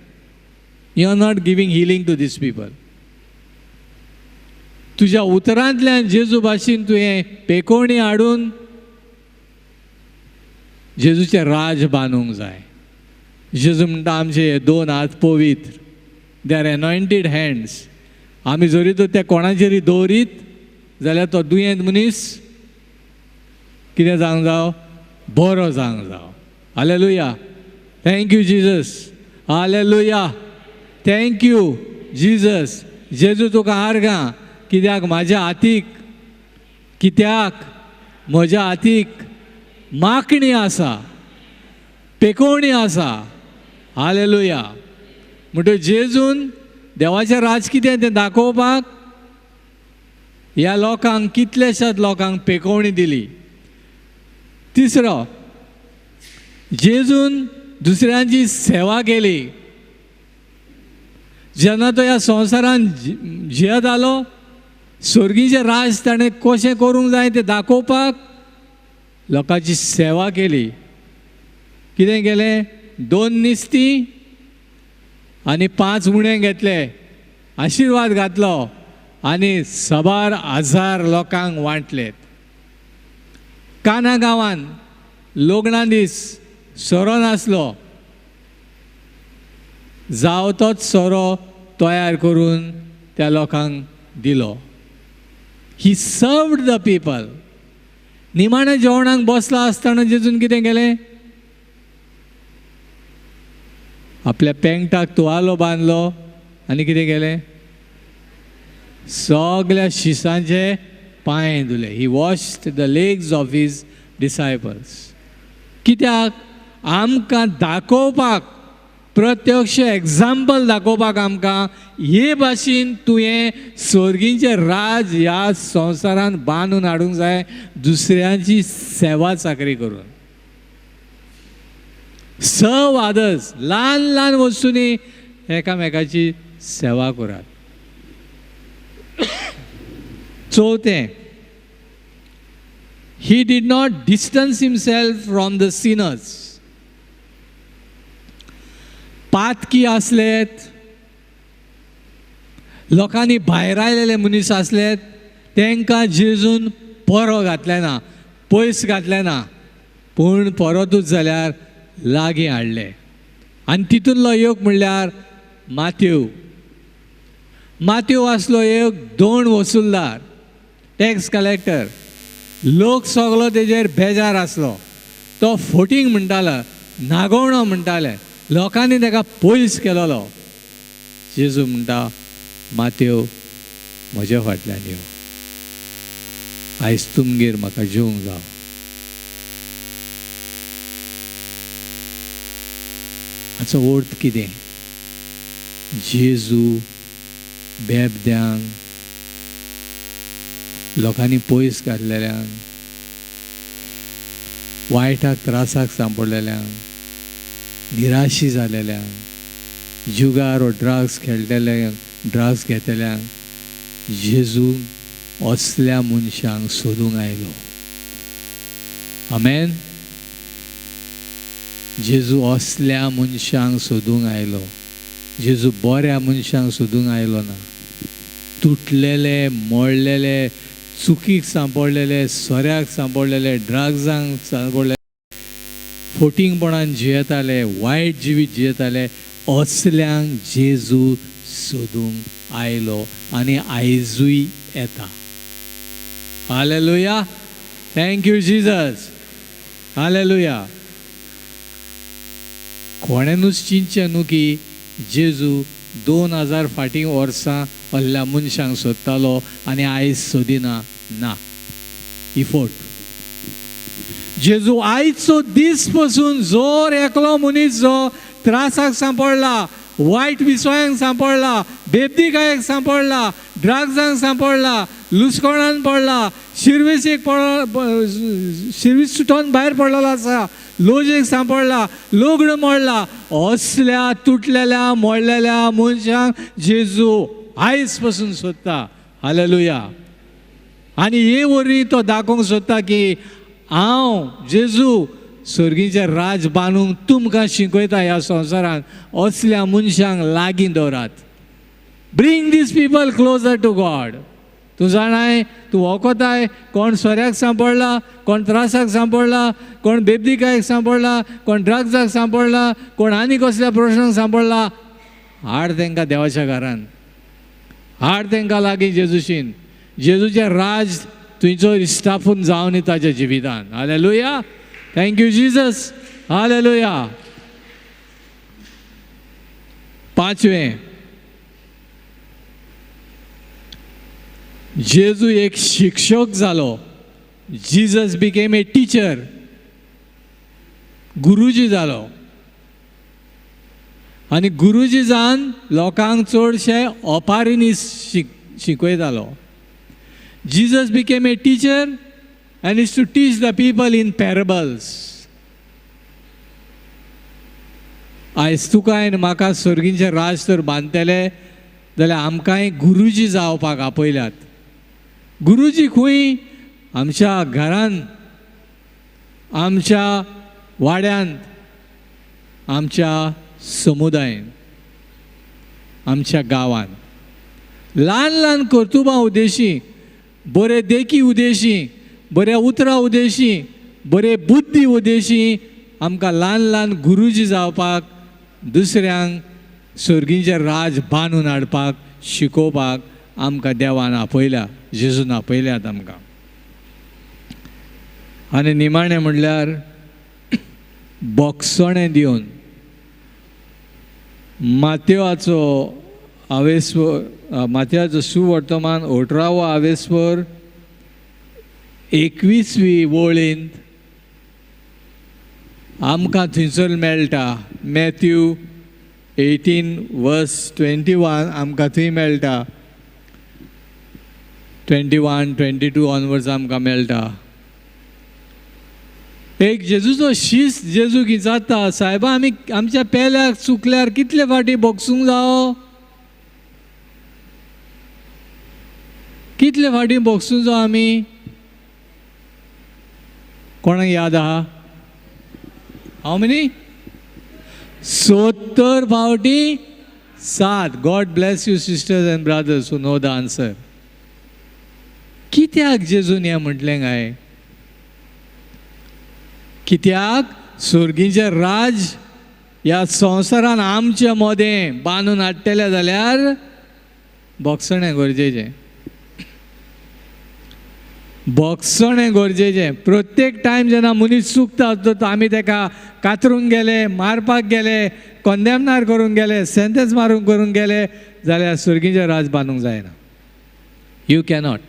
You are not giving healing to these people. तुज्या उतरांतल्यान जेजू भाशेन तुवें पेकोवणी हाडून जेजूचें राज बांदूंक जाय. जेजू म्हणटा आमचे हे दोन हात पवित्र, they are anointed hands. आमी जरी तर ते कोणाचेरी दवरीत जाल्यार तो दुयेंत मनीस कितें जावंक जावं, बरो जावंक जावं. Hallelujah. Thank you Jesus. Hallelujah. Thank you Jesus. जेजू तुका आर्गां, कित्याक म्हाज्या हातीक, कित्याक म्हज्या हातीक मागणी आसा, पेकोवणी आसा. हालेलुया. म्हणटकीर जेजून देवाचें राज कितें तें दाखोवपाक ह्या लोकांक, कितल्याशाच लोकांक पेकोवणी दिली. तिसरो, जेजून दुसऱ्यांची सेवा केली. जेन्ना तो ह्या संवसारान जियेत आलो, स्वर्गीचें राज ताणें कशें करूंक जाय तें दाखोवपाक लोकांची सेवा केली. कितें केलें? 2 निस्तीं आनी 5 उणे घेतले, आशिर्वाद घातलो आनी साबार हजार लोकांक वांटले. काना गांवान लग्ना दीस सोरो नासलो, जाव तोच सोरो तयार करून त्या लोकांक दिलो. He served the people. निमाण्या जेवणाक बसला आसतना जेजून कितें केलें? आपल्या पेंगटाक तुवालो बांदलो आनी कितें केलें? सगल्या शिसांचे पांय धुले. He washed the legs of his disciples. कित्याक? आमकां दाखोवपाक, प्रत्यक्ष एग्जाम्पल दाखोवपाक आमकां, हे भाशेन तुवें स्वर्गीचें राज ह्या संवसारान बांदून हाडूंक जाय, दुसऱ्यांची सेवा चाकरी करून. सर्व आदर्स, ल्हान ल्हान वस्तूंनी एकामेकाची सेवा करात. चवथें, he did not distance himself from the sinners. पातकी आसलेत, लोकांनी भायर आयलेले मनीस आसलेत, तांकां जेजून परो घातलें ना, पयस घातलें ना, पूण परतूच जाल्यार लागीं हाडले. आनी तितूंतलो एक म्हणल्यार मातेव. मातेव आसलो एक 2 वसुलदार, टॅक्स कलेक्टर. लोक सगलो तेजेर बेजार आसलो. तो फोटींग म्हणटालो, नागोवणो म्हणटाले, लोकांनी ताका पयस केलोलो. जेजू म्हणटा, मातेव म्हज्या फाटल्यान यो, आयज तुमगेर म्हाका जेवंक जाव. हाचो अर्थ कितें? जेजू बेबद्यांक, लोकांनी पयस घातलेल्यांक, वायटाक त्रासाक सांपडलेल्यांक, निराशी जालेल्यांक, जुगार वो ड्रग्स खेळटल्यांक, ड्रग्स घेतल्यांक, जेजू असल्या मनशांक सोदूंक आयलो. आमेन. जेजू असल्या मनशांक सोदूंक आयलो. जेजू बऱ्या मनशांक सोदूंक आयलो ना. तुटलेले, मोडलेले, चुकीक सांपडलेले, सोऱ्याक सांपडलेले, ड्रग्सांक सांपडलेले, फोटिंगपणान जियेताले, वायट जिवीत जियेताले, असल्यांक जेजू सोदूंक आयलो आनी आयजूय येता. Hallelujah. Thank you Jesus. Hallelujah. कोणेनूच चिंतचें न्हू की जेजू 2000 फाटीं वर्सां असल्या मनशांक सोदतालो आनी आयज सोदिना. ना, ही फोट. जेजू आयचो दीस पसून जोर एकलो मनीस जो त्रासाक सांपडला, वायट विसवायांक सांपडला, बेबदीकायेक सांपडला, ड्रग्सांक सांपडला, लुसकोणान पडला, शिरवीसेक शिरवीस सुटोन भायर पडलेलो आसा, लोजेक सांपडला, लग्न मोडला, असल्या तुटलेल्या मोडलेल्या मनशांक जेजू आयज पसून सोदता. हालेलुया. आनी हे वरवीं तो दाखोवंक सोदता की हांव जेजू स्वर्गीचें राज बांदूंक तुमकां शिकयता. ह्या संवसारांत असल्या मनशांक लागीं दवरात. Bring these people closer to God. तूं जाणाय, तूं वखताय, कोण सोऱ्याक सांपडला, कोण त्रासाक सांपडला, कोण बेबदीकायेक सांपडला, कोण ड्रग्साक सांपडला, कोण आनी कसल्या प्रश्नाक सांपडला, हाड तांकां देवाच्या घरान, हाड तांकां लागीं जेजूशीन. जेजूचें राज तुमचो इस्तापून जावन ताच्या जिवितान. Hallelujah. Thank you Jesus. Hallelujah. पांचवें, जेजू एक शिक्षक जालो. Jesus became a teacher, Guruji जालो. आनी गुरुजी जावन लोकांक चडशे ओपारींनी शिकयतालो. Jesus became a teacher and is to teach the people in parables. आयज तुका आनी म्हाका सर्गींचें राज तर बांदतले जाल्यार आमकांय गुरुजी जावपाक आपयल्यात. गुरुजी खंय? आमच्या घरांत, आमच्या वाड्यांत, आमच्या समुदायेन, आमच्या गांवांत. ल्हान ल्हान कर्तुबां उद्देशी, बरे देखी उद्देशी, बऱ्या उतरां उद्देशी, बरे बुद्धी उद्देशी आमकां ल्हान ल्हान गुरुजी जावपाक, दुसऱ्यांक सर्गींचें राज बांदून हाडपाक, शिकोवपाक आमकां देवान आपयल्या, जेजून आपयल्यात आमकां. आनी निमाणें म्हणल्यार बोगसणें दिवन मातेवाचो आवेस्वर, मातेवाचो सुवर्तमान 18वो आवेस्वर 21वी वळींत आमकां थंयसर मेळटा. मॅथ्यू 18:21 आमकां थंय मेळटा. 21, 22 ऑनवर्ड्स आमकां मेळटा. एक जेजूचो शीस जेजू विचारता, सायबा आमी आमच्या पेल्याक चुकल्यार कितले फावटी बोगसूंक जावो? कितले फावटी बोगसूंक जावो आमी? कोणाक याद आहा? How many? 70 फावटी 7. God bless you sisters and brothers who know the answer. कित्याक जेजून हें म्हटलें काय? कित्याक सर्गीचें राज ह्या संवसारान आमच्या मदें बांदून हाडटलें जाल्यार बोगसणें गरजेचें, बोगसणें गरजेचें. प्रत्येक टायम जेन्ना मनीस चुकता तो आमी ताका कातरूंक गेले, मारपाक गेले, कोंदेमनार करूंक गेले, सेंटेन्स मारूंक करूंक गेले जाल्यार सर्गीचें राज बांदूंक जायना. You cannot.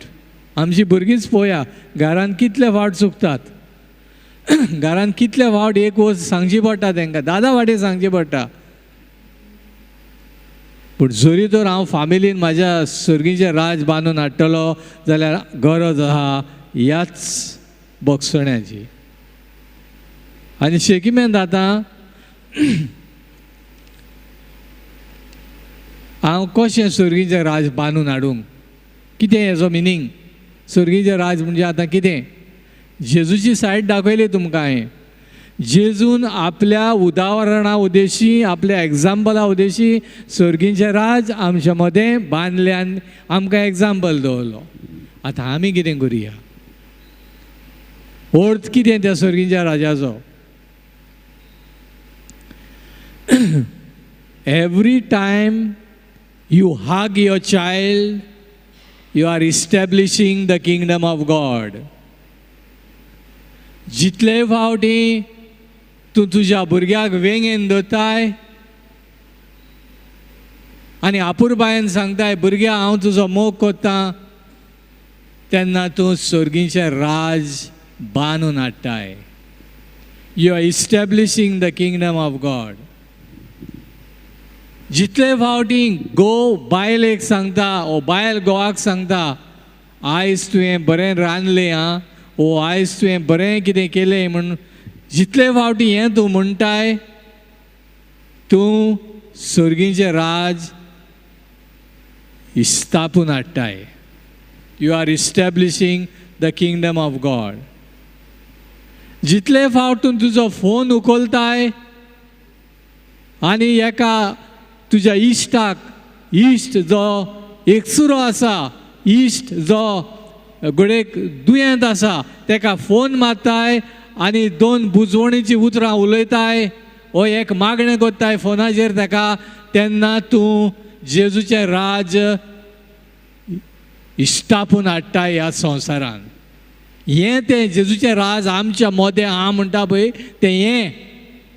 आमची भुरगींच पळोवया घरांत कितले फावट चुकतात, घरांत कितले फावट एक वस्त सांगची पडटा तांकां, 10 फावटी सांगची पडटा. पूण जरी तर हांव फामिलीन म्हाज्या सर्गीचें राज बांदून हाडटलो जाल्यार गरज आहा ह्याच बोगसण्याची. आनी शेकीमेंत आतां हांव कशें सर्गीचें राज बांदून हाडूंक? कितें हेजो मिनींग? सर्गीचें राज म्हणजे आतां कितें? जेजूची सायड दाखयली तुमकां हांवें. जेजून आपल्या उदाहरणा उद्देशी, आपल्या एग्जाम्पला उद्देशी सर्गीचें राज आमच्या मदें बांदल्यान आमकां एग्जाम्पल दवरलो. आतां आमी कितें करुया? अर्थ कितें त्या सर्गीच्या राजाचो? Every time you hug your child, you are establishing the kingdom of God. जितले फावटी तूं तुज्या भुरग्याक वेंगेन दवरताय आनी आपुरबायेन सांगताय, भुरग्या हांव तुजो मोग करतां, तेन्ना तूं सर्गीचें राज बांदून हाडटाय. You are establishing the kingdom of God. जितले फावटी घोव बायलेक सांगता ओ बायल घोवाक सांगता, आयज तुवें बरें रांदलें आं, ओ आयज तुवें बरें कितें केलें म्हूण, जितले फावटी हें तूं म्हणटाय, तूं सर्गीचें राज स्थापून हाडटाय. You are establishing the kingdom of God. जितले फावट तूं तुजो फोन उखलताय आनी एका तुज्या इश्टाक, इश्ट जो एकसुरो आसा, इश्ट जो घडयेक दुयेंत आसा, ताका फोन मारताय आनी 2 बुजवणीचीं उतरां उलयताय ओ एक मागणें करताय फोनाचेर ताका, तेन्ना तूं जेजूचें राज इश्टापून हाडटाय ह्या संवसारान. हें तें जेजूचें राज आमच्या मोदें आहा म्हणटा पळय तें हें.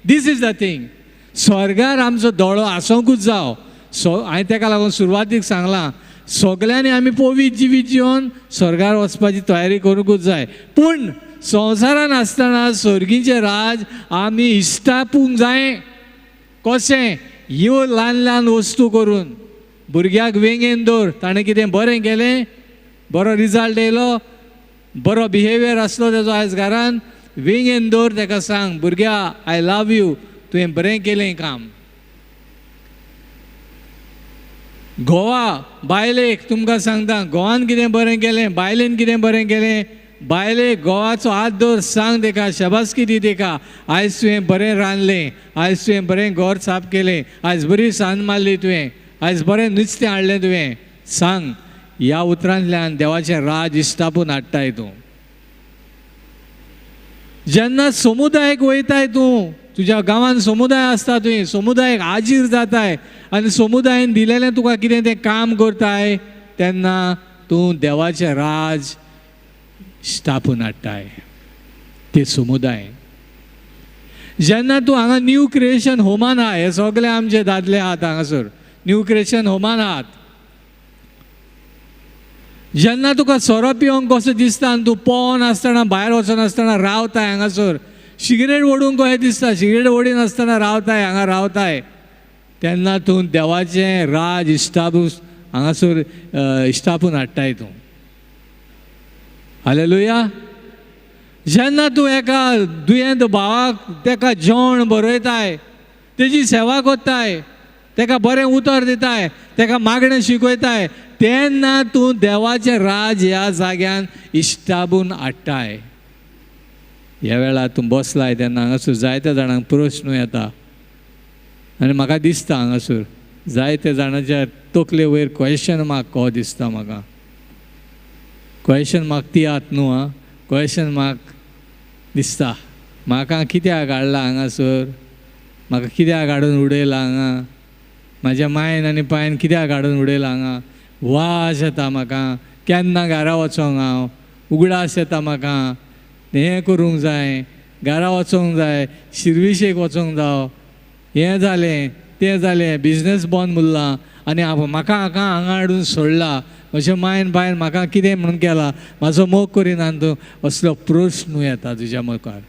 This is the thing. स्वर्गार आमचो दोळो आसोंकूच जावो. सो हांवें ताका लागून सुरवातीक सांगलां, सगल्यांनी आमी पवित्र जिवीत जिवन स्वर्गार वचपाची तयारी करूंकूच जाय. पूण संवसारान आसतना स्वर्गीचें राज आमी इश्टापूंक जाय. कशें? ह्यो ल्हान ल्हान वस्तू करून. भुरग्याक वेंगेन दवर, ताणें कितें बरें केलें, बरो रिजल्ट येयलो, बरो बिहेवियर आसलो तेजो आयज घरान, वेंगेन दवर, ताका सांग भुरग्या I love you, तुवें बरें केलें काम. गोवा बायलेक तुमकां सांगता, गोवान कितें बरें केलें, बायलेन कितें बरें केलें, बायलेक गोवाचो हात दवर, सांग तेका शाबासकी दी तेका, आयज तुवें बरें रांदलें, आयज तुवें बरें घर साफ केलें, आयज बरी सांज मारली तुवें, आयज बरें नुस्तें हाडलें तुवें. सांग, ह्या उतरांतल्यान देवाचें राज इश्टापून हाडटाय तूं. जेन्ना समुदायक वयताय तूं, तुज्या गांवान समुदाय आसता, तुवें समुदायक हाजीर जाताय आनी समुदायन दिलेलें तुका कितें तें काम करताय, तेन्ना तूं देवाचें राज स्थापून हाडटाय ते समुदाय. जेन्ना तूं हांगा न्यू क्रिएशन होमान आहा, हे सगळे आमचे दादले आहात हांगासर न्यू क्रिएशन होमान आहात, जेन्ना तुका सोरो पिवंक कसो दिसता आनी तूं पोवन आसतना भायर वचनासतना रावताय हांगासर, सिगरेट ओडूंक कशें दिसता, सिगरेट ओडिनासतना रावताय हांगा रावताय, तेन्ना तूं देवाचें राज इश्टापूस हांगासर इश्टापून हाडटाय तूं. हालेलुया. जेन्ना तूं एका दुयेंत भावाक तेका जेवण बरयताय, तेजी सेवा करताय, तेका बरें उतर दिताय, तेका मागणें शिकयताय, तेन्ना तूं देवाचें राज ह्या जाग्यान इश्टाबून हाडटाय. ह्या वेळार तूं बसलाय तेन्ना हांगासर जायत्या जाणांक प्रस्न येता आनी म्हाका दिसता हांगासर जायत्या जाणांच्या तकले वयर क्वेशन मार्क कहो दिसता म्हाका. क्वेशन मार्क ती आत न्हू, आं, क्वेशन मार्क दिसता म्हाका, कित्याक हाडला हांगासर, म्हाका कित्याक हाडून उडयला हांगा, म्हाज्या मायन आनी पायन कित्याक हाडून उडयला हांगा, वास येता म्हाका, केन्ना घरा वचोंक हांव, उगडास येता म्हाका, हें करूंक जाय, घरा वचोंक जाय, शिर्विशेक वचोंक जाव, हें जालें तें जालें, बिजनेस बंद उरला आनी म्हाका हांगा हांगा हाडून सोडला, म्हज्या मायन बायन म्हाका कितें म्हणून केला, म्हाजो मोग करिना तूं, असलो प्रस्न येता तुज्या मुखार.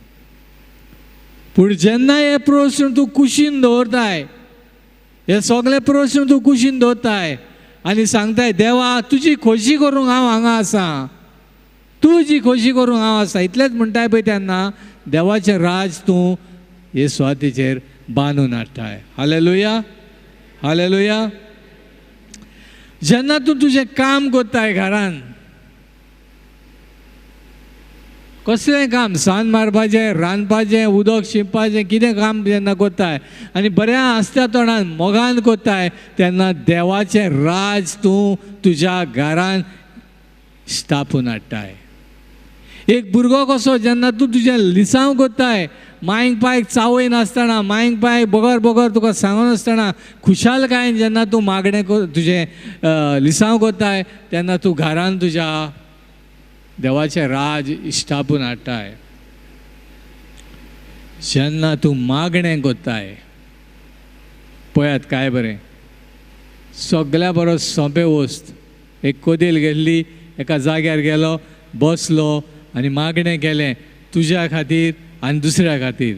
पूण जेन्ना हे प्रस्न तूं कुशीन दवरताय, हे सगळे प्रस्न तूं कुशीन दवरताय आनी सांगताय देवा तुजी खोशी करूंक हांव हांगा आसा, तुजी खोशी करूंक हांव आसा, इतलेंच म्हणटाय पळय, तेन्ना देवाचें राज तूं हे सुवातेचेर बांदून हाडटाय. Hallelujah, hallelujah. जेन्ना तूं तुजें काम करताय घरान, कसलें काम, सांज मारपाचें, रांदपाचें, उदक शिंपपाचें, कितें काम जेन्ना करताय आनी बऱ्या आसत्या तोंडान मोगान करताय, तेन्ना देवाचें राज तूं तुज्या घरान स्थापून हाडटाय. एक भुरगो कसो जेन्ना तूं तुजें लिसांव करताय, मायंक पायक चावय नासतना, मायंक पायक बगर बगर तुका सांगनासतना खुशालकायेन जेन्ना तूं मागणें तुजें लिसांव करताय, तेन्ना तूं घरान तुज्या देवाचें राज इश्टापून हाडटाय. जेन्ना तूं मागणें करताय, पळयात काय बरें, सगल्या बरो सोंपें वस्त, एक कोदेल घेतली, एका जाग्यार गेलो, बसलो आनी मागणें केलें तुज्या खातीर आनी दुसऱ्या खातीर.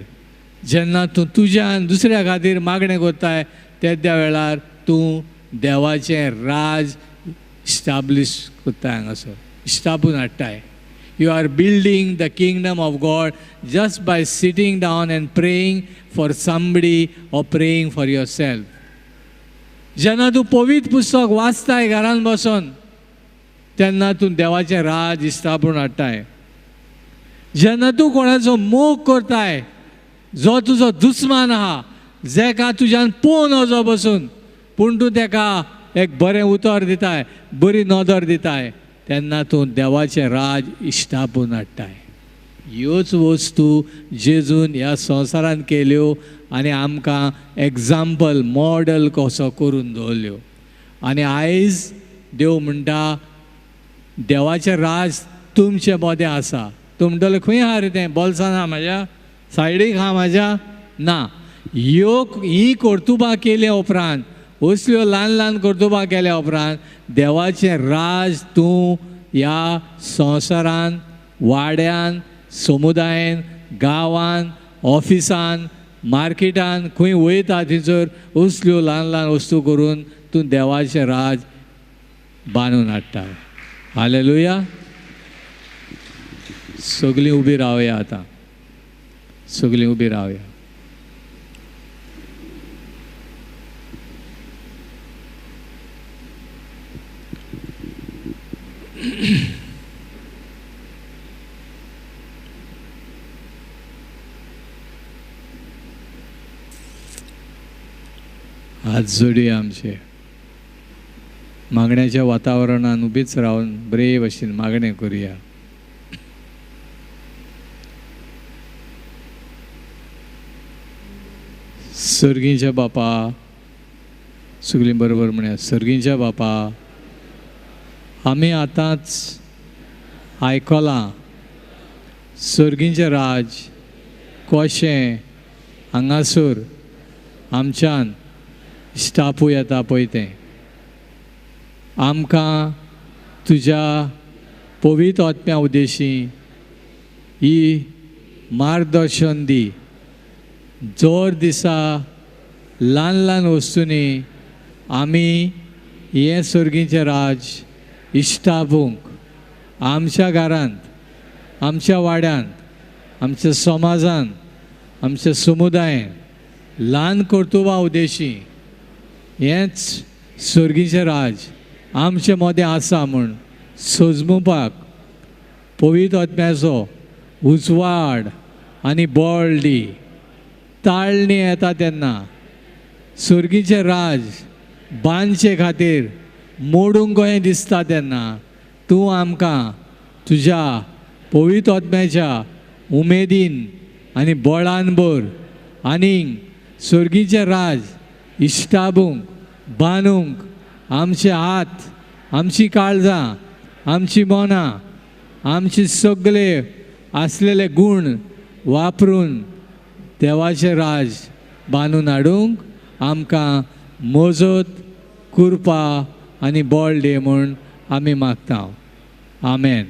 जेन्ना तूं तुज्या आनी दुसऱ्या खातीर मागणें करताय, तेद्या वेळार तूं देवाचें राज इस्टाब्लीश करताय, हांगासर इश्टापून हाडटाय. You are building the kingdom of God just by sitting down and praying for somebody or praying for yourself. जेन्ना तूं पवित्र पुस्तक वाचताय घरान बसून, तेन्ना तूं देवाचें राज इश्टापून हाडटाय. जेन्ना तूं कोणाचो मोग करताय, जो तुजो दुस्मान आहा, जेका तुज्यान पोवन वचो बसून, पूण तूं तेका एक बरें उतर दिताय, बरी नदर दिताय, तेन्ना तूं देवाचें राज इश्टापून हाडटाय. ह्योच वस्तू जेजून ह्या संवसारांत केल्यो आनी आमकां एग्जाम्पल मॉडल कसो करून दवरल्यो. आनी आयज देव म्हणटा देवाचें राज तुमचें मदें आसा. तूं म्हणटलो खंय आहा रे तें, बोल्सान आहा म्हाज्या, सायडीक आहा म्हाज्या, ना. ह्यो हीं कर्तुबां केल्या उपरांत असल्यो ल्हान ल्हान कर्तुबां केल्या उपरांत देवाचें राज तूं ह्या संवसारान, वाड्यान, समुदायेन, गांवान, ऑफिसान, मार्केटान खंय वयता थंयसर असल्यो ल्हान ल्हान वस्तू करून तूं देवाचें राज बांदून हाडटा. हालेलुया. सगळीं उबी रावया आतां, सगळीं उबी रावया. हात जोडया आमचे मागण्याच्या वातावरणान उबीच रावन बरे भशेन मागणें करुया. सर्गीच्या बापा, सगळीं बरोबर म्हणया, सर्गीच्या बापा, आमी आतांच आयकलां सर्गीचें राज कशें हांगासर आमच्यान इश्टापू येता पळय तें. आमकां तुज्या पवित्र आत्म्या उद्देशी ही मार्गदर्शन दी. जोर दिसा ल्हान ल्हान वस्तूंनी आमी हें सर्गीचें राज इश्टापूंक आमच्या घरांत, आमच्या वाड्यांत, आमच्या समाजांत, आमच्या समुदायेन ल्हान कर्तुबां उद्देशी हेंच सर्गीचें राज आमचे मदें आसा म्हूण सजमुपाक पवित्र आत्म्याचो उजवाड आनी बळ दी. ताळणी येता तेन्ना सर्गीचें राज बांदचे खातीर मोडूंक कशें दिसता तेन्ना तूं आमकां तुज्या पवित्र आत्म्याच्या उमेदीन आनी बळान भर आनीक सर्गीचें राज इश्टाबूंक बांदूंक आमचे हात, आमची काळजां, आमची मनां, आमचे सगळे आसलेले गूण वापरून देवाचें राज बांदून हाडूंक आमकां मजत, कृपा आनी बळ दी म्हूण आमी मागता. आमेन.